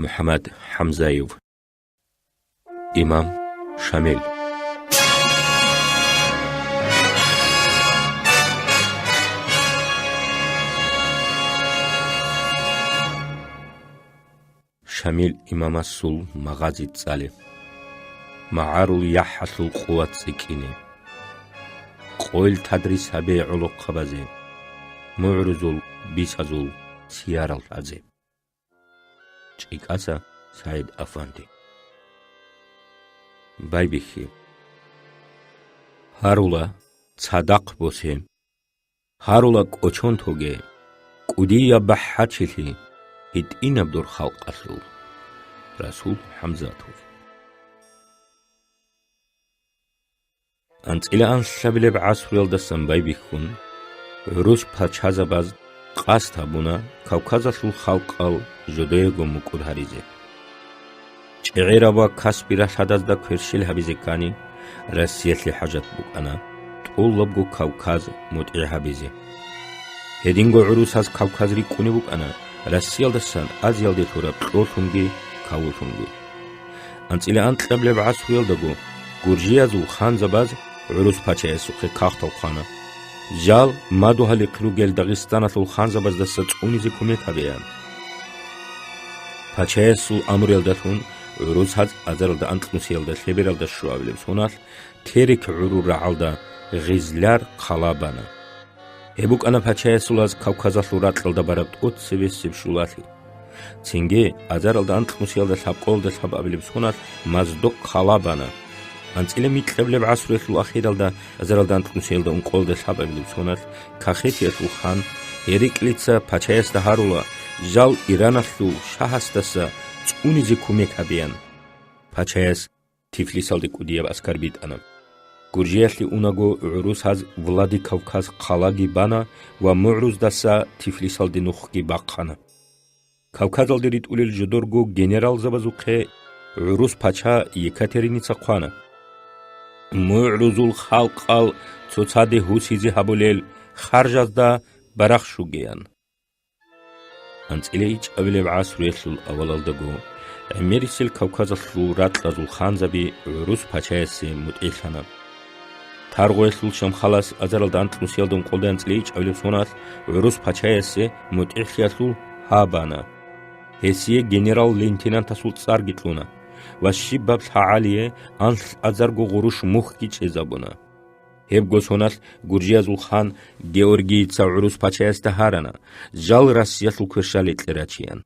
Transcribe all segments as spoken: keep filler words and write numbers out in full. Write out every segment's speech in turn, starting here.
МухӀаммад ХӀамзаев. Имам Шамил. Шамил имамасул магъази цӀалеб. МагӀарул яхӀалъул къуват цӀикӀкӀине. Къойил тадрис гьабе гӀолохъабазе, мугӀрузул бисазул сиярал лъазе. ЧӀикӀаса СагӀид-афанди. Байбихьи. Гьарула цадахъ босе. Гьарула кӀочон тоге, кӀудияб бахӀарчилъи гьитӀинаб дур халкъалъул. Расул ХӀамзатов. АнцӀила анлъабилеб гӀасруялдасан байбихьун, гӀурус пачазабаз къасд гьабуна Кавказалъул халкъал жодоего мукӀур гьаризе. ЧӀегӀераб ва касби ралъадазда кверщел гьабизе ккани, Россиялъе хӀажат букӀана тӀолабго Кавказ мутӀигӀ гьабизе. Гьединго гӀурусаз Кавказ рикӀкӀунеб букӀана Россиялдасан Азиялде лъураб кьолъунги кавулъунги. АнцӀила анкьабилеб гӀасруялдаго гуржиязул ханзабаз гӀурус пачаясухъе кагътал хъвана, жал мадугьалихъ ругел Дагъистаналъул ханзабаздаса цӀунизе кумек гьабеян. Пачаясул амруялдалъун гӀурусаз азаралда анкьнусиялда лъебералда щуабилеб соналъ Терек гӀурул рагӀалда Гъизляр хъала бана. Гьеб букӀана пачаясулаз Кавказалъул ракьалда бараб тӀоцебесеб щулалъи. Цинги азаралда анкьнусиялда лъабкъоялда лъабабилеб соналъ Моздок хъала бана. АнцӀила микьабилеб гӀасруялъул ахиралда азаралда анкьнусиялда ункъоялда лъабабилеб соналъ Кахетиялъул хан Гьереклица пачаясда гьарула, жал Ираналъул шагьасдаса цӀунизе кумек гьабеян. Пачаяс Тифлисалде кӀудияб аскар битӀана. Гуржиялъе унаго гӀурусаз Владикавказ хъалаги бана ва мугӀруздаса Тифлисалде нухги бахъана. Кавказалде ритӀулел жодорго генералзабазухъе гӀурус пача Екатериница хъвана. МугӀрузул халкъал цоцаде гьусизе гьабулел харжазда барахщугеян. АнцӀила ичӀабилеб гӀасруялъул авалалдаго гӀемерисел Кавказалъул ракьазул ханзаби гӀурус пачаясе мутӀигӀлъана. Таргъоялъул шамхалас азаралда анкьнусиялда ункъоялда анцӀила ичӀабилеб соналъ гӀурус пачаясе мутӀигӀлъиялъул гьа бана. Гьесие генерал-лейтенантасул цӀарги кьуна ва щибаб лъагӀалие анлъазарго гъурущ мухьги чӀезабуна. Гьебго соналъ гуржиязул хан Георгийица гӀурус пачаясда гьарана, жал Россиялъул кверщаликье рачеян.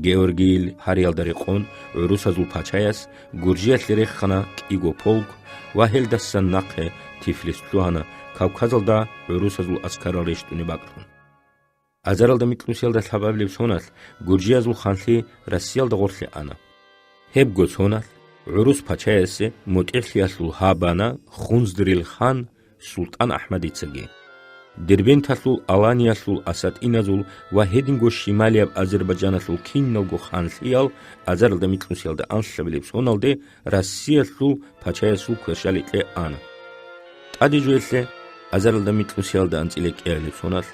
Георгийил гьариялда рекъон гӀурусазул пачаяс Гуржиялъе рехана кӀиго полк ва гьелдасан нахъе Тифлис лъугьана, Кавказалда гӀурусазул аскарал рещтӀунеб бакӀлъун. Азаралда микьнусиялда лъабабилеб соналъ гуржиязул ханлъи Россиялда гъорлъе ана. Гьебго соналъ гӀурус пачаясе мутӀигӀлъиялъул гьа бана Хунздрил хан СултӀан АхӀмадицаги. Дербенталъул, Аланиялъул асатӀиназул ва гьединго щималияб Азербайджаналъул киналго ханлъиял азаралда микьнусиялда анлъабилеб соналде Россиялъул пачаясул кверщаликье ана. ТӀаде жоялъе азаралда микьнусиялда анцӀила кӀиабилеб соналъ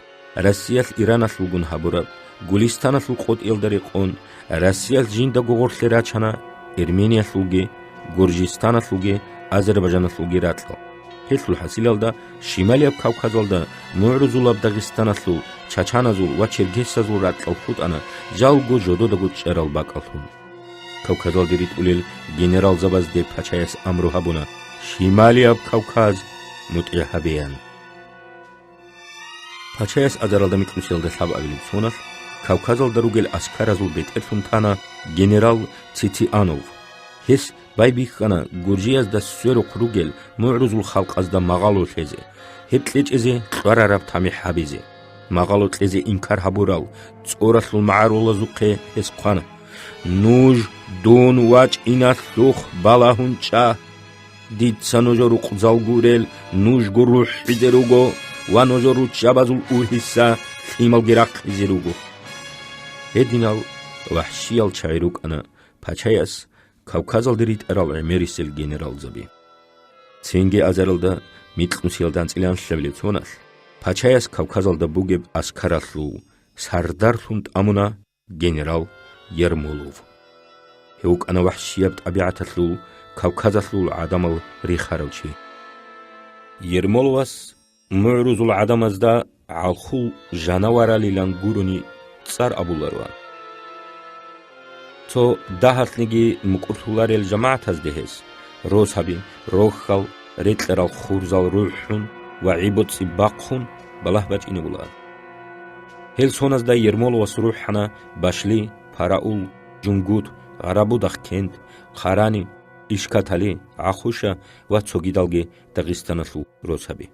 Россиялъ Ираналъулгун гьабураб Гулистаналъул къотӀиялда рекъон Россиялъ жиндаго гъорлъе рачана Эрмениялъулги, Гуржистаналъулги, Азербайджаналъулги ракьал. Гьелъул хӀасилалда Шималияб Кавказалда мугӀрузулаб Дагъистаналъул, чачаназул ва чергесазул ракьал хутӀана жалго жододаго чӀарал бакӀалъун. Кавказалде ритӀулел генералзабазде пачаяс амру гьабуна, Шималияб Кавказ мутӀигӀ гьабеян. Пачаяс азаралда микьнусиялда лъабабилеб соналъ Кавказалда ругел аскаразул бетӀерлъун тана генерал Цитианов. Гьес байбихьана гуржиязда сверухъ ругел мугӀрузул халкъазда магъало лъезе, гьеб кьечӀезе кьварараб тамихӀ гьабизе. Магъало кьезе инкар гьабурал цӀоралъул магӀарулазухъе гьес хъвана: «Нуж дун вачӀиналъухъ балагьун чӀа. Дица нужер рукъзал гурел, нужго рухӀизе руго ва нужер руччабазул ургьиса лъималги рахъизе руго». Гьединал вахӀщиял чагӀи рукӀана пачаяс Кавказалде ритӀарал гӀемерисел генералзаби. Цинги азаралда микьнусиялда анцӀила анлъабилеб соналъ пачаяс Кавказалда бугеб аскаралъул сардарлъун тӀамуна генерал Ермолов. Гьев вукӀана вахӀшияб тӀабигӀаталъул, Кавказалъул гӀадамал рихарав чи. Ермоловас мугӀрузул гӀадамазда гӀалхул жанаваралилан гурони цӀар абулароан. Цо дагьалъниги мукӀурлъуларел жамагӀатазде гьес, росаби, рохьал, рекьарал хурзал рухӀун ва гӀи-боцӀи бахъун балагь бачӀине була. Гьел соназда Ермоловас рухӀана Башли, Параул, Жунгут, Гъарабудахкент, Хъарани, Ишкатали, ГӀахуша ва цогидалги Дагъистаналъул росаби.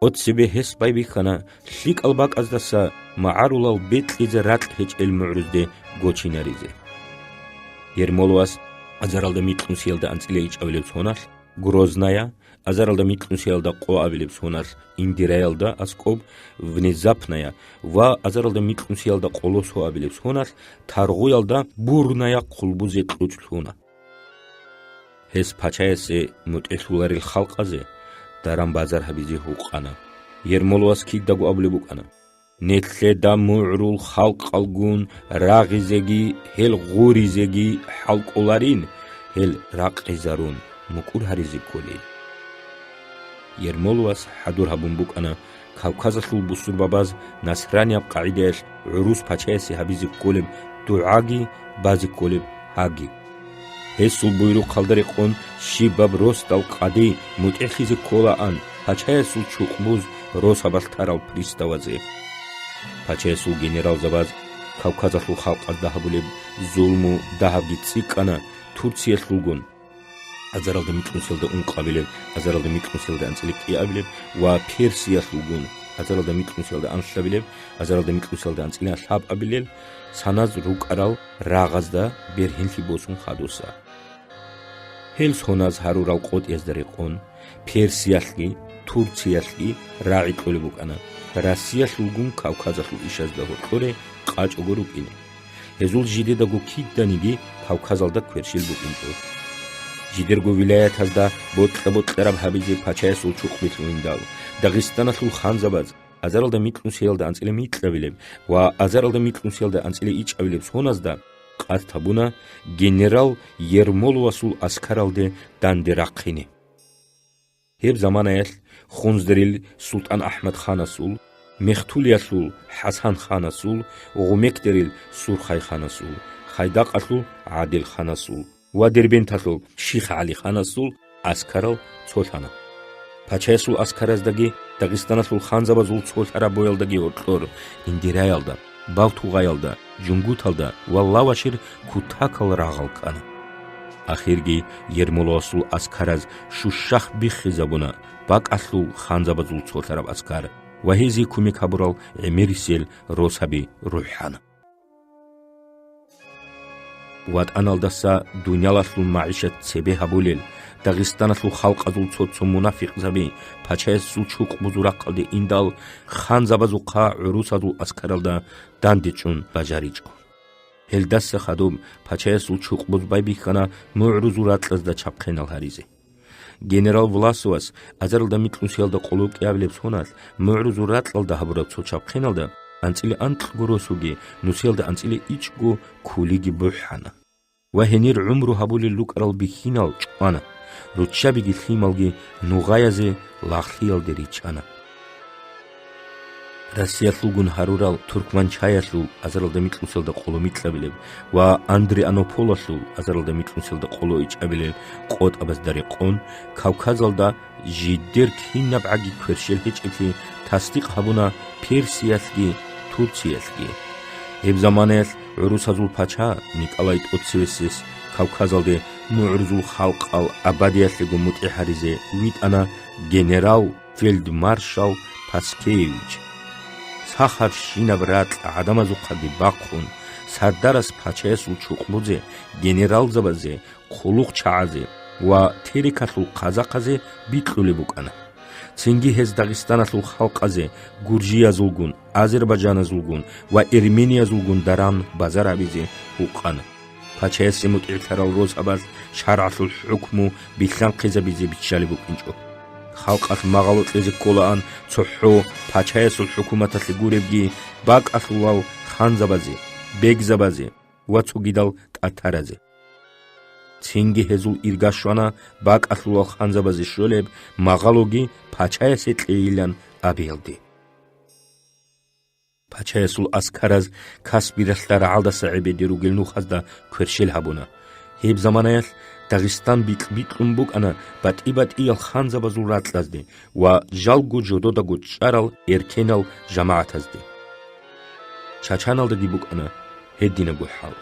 Оцебе гьес байбихьана лъикӀал бакӀаздаса магӀарулал бекьизе ракь гьечӀел мугӀрузде гочинаризе. Ермоловас азаралда микьнусиялда анцӀила ичӀабилеб соналъ Грозная, азаралда микьнусиялда къо абилеб соналъ Индираялда аскӀоб Внезапная ва азаралда микьнусиялда къоло со абилеб соналъ Таргъуялда Бурная хъулбузе кьучӀ лъуна. Гьес пачаясе мутӀигӀлъуларел халкъазе даран-базар гьабизе гьукъана. Ермоловас кидаго абулеб букӀана: «Нилъеда мугӀрул халкъалгун рагъизеги гьел гъуризеги хӀалкӀоларин, гьел ракъизарун мукӀур гьаризе кколин». Ермоловас хӀадур гьабун букӀана Кавказалъул бусурбабаз насранияб къагӀидаялъ гӀурус пачаясе гьабизе кколеб дугӀаги базе кколеб гьаги. Гьесул буйрухъалда рекъон щибаб росдал къади мутӀигӀлъизе кколаан пачаясул чукъбуз росабалъ тарал приставазе. Пачаясул генералзабаз Кавказалъул халкъазда гьабулеб зулму дагьабги цӀикӀкӀана Турциялъулгун, азаралда микьнусиялда ункъабилеб, азаралда микьнусиялда анцӀила кӀиабилеб ва Персиялъулгун, азаралда микьнусиялда анлъабилеб, азаралда микьнусиялда анцӀила лъабабилел саназ рукӀарал рагъазда бергьенлъи босун хадуса. Гьел соназ гьарурал къотӀиязда рекъон, Персиялъги, Турциялъги рагӀи кьолеб букӀана, Россиялъулгун Кавказалъул ишазда гьоркьоре къачӀого рукӀине. Гьезул жидедаго киданиги Кавказалда кверщел букӀинчӀо. Жидерго вилаятазда бокьа-бокьараб гьабизе пачаясул чукъби лъугьиндал, Дагъистаналъул ханзабаз азаралда микьнусиялда анцӀила микьабилеб ва азаралда микьнусиялда анцӀила ичӀабилеб соназда къасд гьабуна генерал Ермоловасул аскаралде данде рахъине. Гьеб заманаялъ Хунзрил СултӀан-АхӀмад-ханасул, Мехтулиялъул ХӀасан-ханасул, Гъумекдерил Сурхай-ханасул, Хайдакъалъул ГӀадил-ханасул ва Дербенталъул Ших-ГӀали-ханасул аскарал цолъана. Пачаясул аскараздаги Дагъистаналъул ханзабазул цолъараб боялдаги гьоркьор Индираялда, Бавтугъаялда, Жунгуталда ва Лавашир кутакал рагъал ккана. Ахирги Ермоловасул аскараз щущахъ биххизабуна бакӀалъул ханзабазул цолъараб аскар ва гьезие кумек гьабурал гӀемерисел росаби рухӀана. ВатӀаналдаса дуниялалъул магӀишат цебе гьабулел, Дагъистаналъул халкъазул цо-цо мунафикъзаби пачаясул чукъбузул рахъалде индал, ханзабазухъа гӀурусазул аскаралда дандечӀун бажаричӀо. Гьелдаса хадуб пачаясул чукъбуз байбихьана мугӀрузул ракьазда чабхъенал гьаризе. Генерал Власовас азаралда микьнусиялда къоло кӀиабилеб соналъ мугӀрузул ракьалда гьабураб цо чабхъеналда анцӀила анкьго росуги, нусиялда анцӀила ичӀго кулиги бухӀана. Ва гьенир гӀумру гьабулел рукӀарал бихьинал чӀвана, руччабиги лъималги нугъаязе лагълъиялде риччана. Россиялъулгун гьарурал Туркманчаялъул азаралда микьнусиялда къоло микьабилеб ва Андрианополалъул азаралда микьнусиялда къоло ичӀабилел къотӀабазда рекъон, Кавказалда жидер кинабгӀаги кверщел гьечӀеблъи тасдикъ гьабуна Персиялъги Турциялъги. Гьеб заманаялъ гӀурусазул пача Николай тӀоцевесес Кавказалде мугӀрузул халкъал абадиялъего мутӀигӀ гьаризе витӀана генерал-фельдмаршал Паскевич. Сахабщинаб ракь гӀадамазухъаги бахъун, сардарас пачаясул чукъбузе, генералзабазе, хъулухъчагӀазе ва Терекалъул казахъазе бикьулеб букӀана. Цинги гьез Дагъистаналъул халкъазе гуржиязулгун, азербайджаназулгун ва эрмениязулгун даран-базар гьабизе гьукъана. Пачаясе мутӀигӀлъарал росабаз шаргӀалъул хӀукму билълъанхъизабизе биччалеб букӀинчӀо. Халкъалъ магъало кьезе кколаан цохӀо пачаясул хӀукуматалъе гуребги, бакӀалъулал ханзабазе, бегзабазе, ва цогидал татаразе. Цинги гьезул ирга щвана бакӀалъулал ханзабазе щолеб магъалоги пачаясе кьейилан абиялде. Пачаясул аскараз Каспиралъа рагӀалдаса гӀебеде ругел нухазда кверщел гьабуна. Гьеб заманаялъ Дагъистан бикь-бикьун букӀана батӀи-батӀиял ханзабазул ракьазде ва жалго жододаго чӀарал эркенал жамагӀатазде. Чачаналдаги букӀана гьединабго хӀал.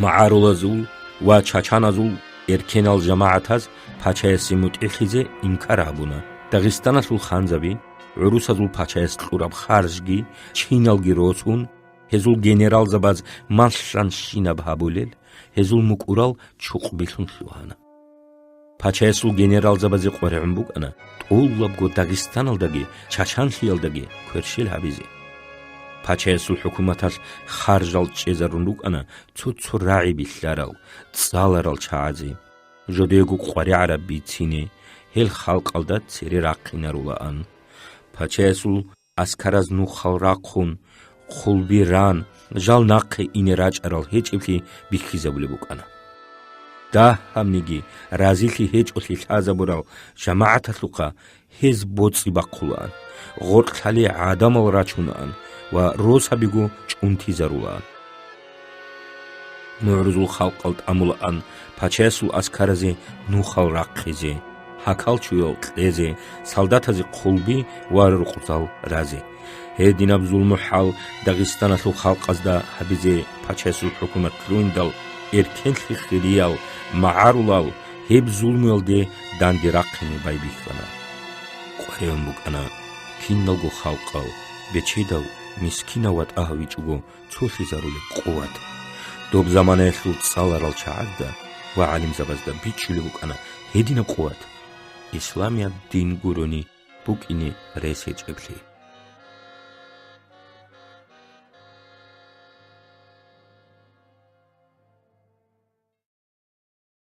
МагӀарулазул ва чачаназул эркенал жамагӀатаз пачаясе мутӀигӀлъизе инкар гьабуна. Дагъистаналъул ханзаби, гӀурусазул пачаяс кьураб харжги, чиналги росун, гьезул генералзабаз малъанщинаб гьабулел, гьезул мукӀурал чукъбилъун лъугьана. Пачаясул генералзабазе къваригӀун букӀана тӀолабго Дагъистаналдаги Чачанлъиялдаги кверщел гьабизе. Пачаясул хӀукуматалъ харжал чӀезарун рукӀана цо-цо рагӀи билълъарал, цӀаларал чагӀазе, жодоего къваригӀараб бицине, гьел халкъалда цере рахъинарулаан. Пачаясул аскараз нухал рахъун, хъулби ран, жал нахъе ине рачӀарал гьечӀеблъи бихьизабулеб букӀана. Дагьабниги разилъи гьечӀолъи лъазабурал жамагӀаталъухъа гьез боцӀи бахъулаан, гъоркьлъали гӀадамал рачунаан ва росабиго чӀунтизарулаан. МугӀрузул халкъал тӀамулаан пачаясул аскаразе нухал рахъизе, гьакалчуял кьезе, солдатазе хъулби ва рукъзал разе. Гьединаб зулму-хӀал Дагъистаналъул халкъазда гьабизе пачаясул хӀукумат лъугьиндал, эркенлъи хириял, магӀарулал гьеб зулмуялде данде рахъине байбихьана. КъваригӀун букӀана киналго халкъал бечедав, мискинав ва тӀагьав вичӀого цолъизарулеб къуват. Доб заманаялъул цӀаларал чагӀазда ва гӀалимзабазда бичӀчӀулеб букӀана гьединаб къуват, исламияб дин гурони букӀине рес гьечӀеблъи.